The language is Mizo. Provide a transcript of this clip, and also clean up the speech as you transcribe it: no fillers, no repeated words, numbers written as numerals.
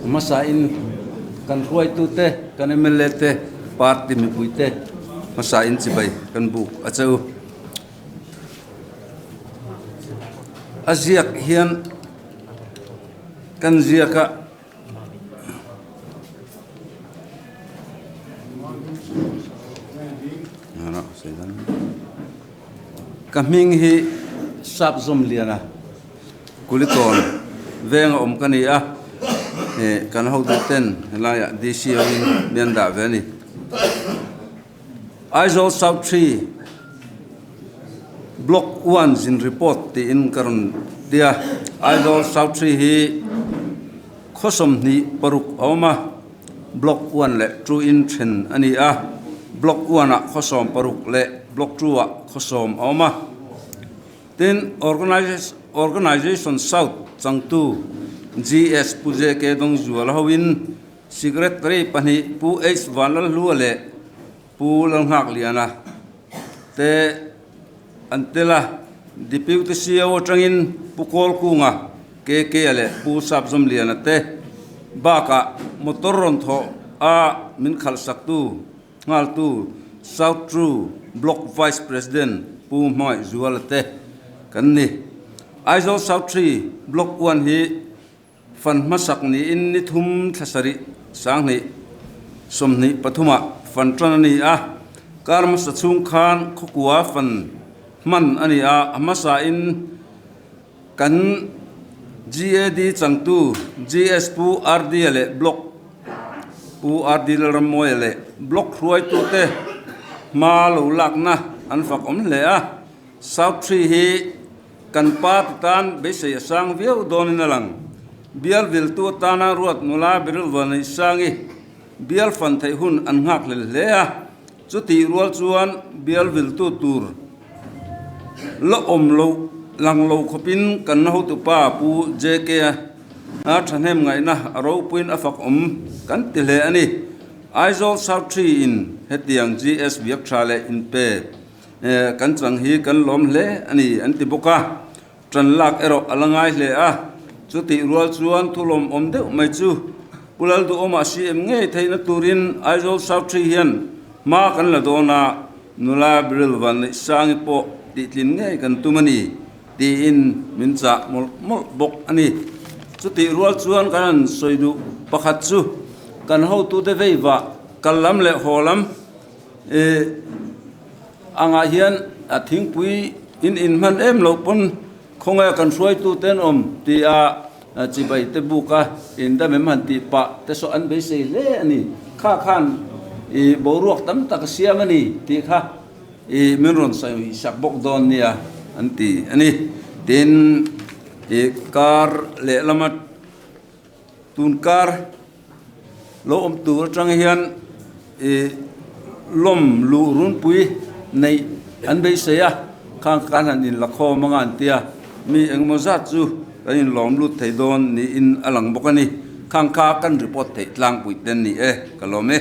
Hmasa in kan hruaitute, kan mla te, party mipuite hmasa in chibai kan buk a che u. A ziak hian kan ziak a. Ka hming hi Sap Zawmliana Kulikawn venga awm ka ni a, kan hotuten helaiah DC hoin mi an dah ve a ni. Aizawl South Tree Block One zin report tiin ka rawn ti a, Aizawl South Tree hi khaw 26 a awm a, Block One leh Two in then a ni a, Block One ah khaw 60 leh Block Two ah khaw 10 a awm a. Tin, Organisation South changtu GS Pu JK Dawngzuala hoin Secretary pahnih Pu H Vanlalhlua leh Pu Lalnghakliana te an tel a, Deputy CEO atangin Pu Kawlkunga, KK leh Pu Sapzawmliana te bakah motor rawn thawh a min khalhsaktu nghaltu South True Block Vice President Pu Hmangaihzuala te kan ni. Aizawl South Tree Block One hi Fan hmasak niin ni thum thla sarih 2023 ah fan tan a ni a, kar hmasa chhung khan khawkua fan hman a ni a, a hmasa in kan GAD changtu GS Pu RD leh Block Pu RD Lalrammawia leh Block hruaitute hma lo lakna an fak awm hle a, South Tree hi Kan pa ti tan beisei a sang viau dawnin a lang. Bial viltu atana ruat nula Beryl Vanneihsangi bial fan theih hun an nghak hlel hle a, chutih rual chuan bial viltu tur la awm lo lang lo khawpin kan hotupa Pu JK a thahnem ngaihna a ropuiin a fak awm kan ti hle a ni. Aizawl South Tree in hetiang GS biak tha leh inpe Kan chang hi kan lawm hle a ni an ti bawk a, ṭan lak erawh a la ngai hle a, chutih rual chuan thulawm awm deuh mai chu Pu Lalduhawma CM ngei theihna turin Aizawl South Tree hian hma kan la dawn a, nula Beryl Vanneihsangi pawh tihtlin ngei kan tum a ni tiin min chah mawlh mawlh bawk a ni. Chutih rual chuan kan han sawi duh pakhat chu kan hotute veivah kal lam leh haw lam, Angah hian a thingpui in in hman em loh pawn khawnge kan hruaitu te an awm tih a chibai te buk a in dam em han tih pah te saw an beisei hle a ni. Kha khan i boruak tam tak a siam a ni tih kha i min rawn sawi sak bawk dawn nia an ti a ni. Tin, i kar lehlama tun kar Lo awm tur atang hian ih lawm luh runpui neih an beisei a, khang khan han inla khawm anga an tia, mi engemaw zat chu kan inlawm lut thei dawn niin a lang bawk a ni. Khang kha kan report theih tlangpui te ni e, ka lawm e.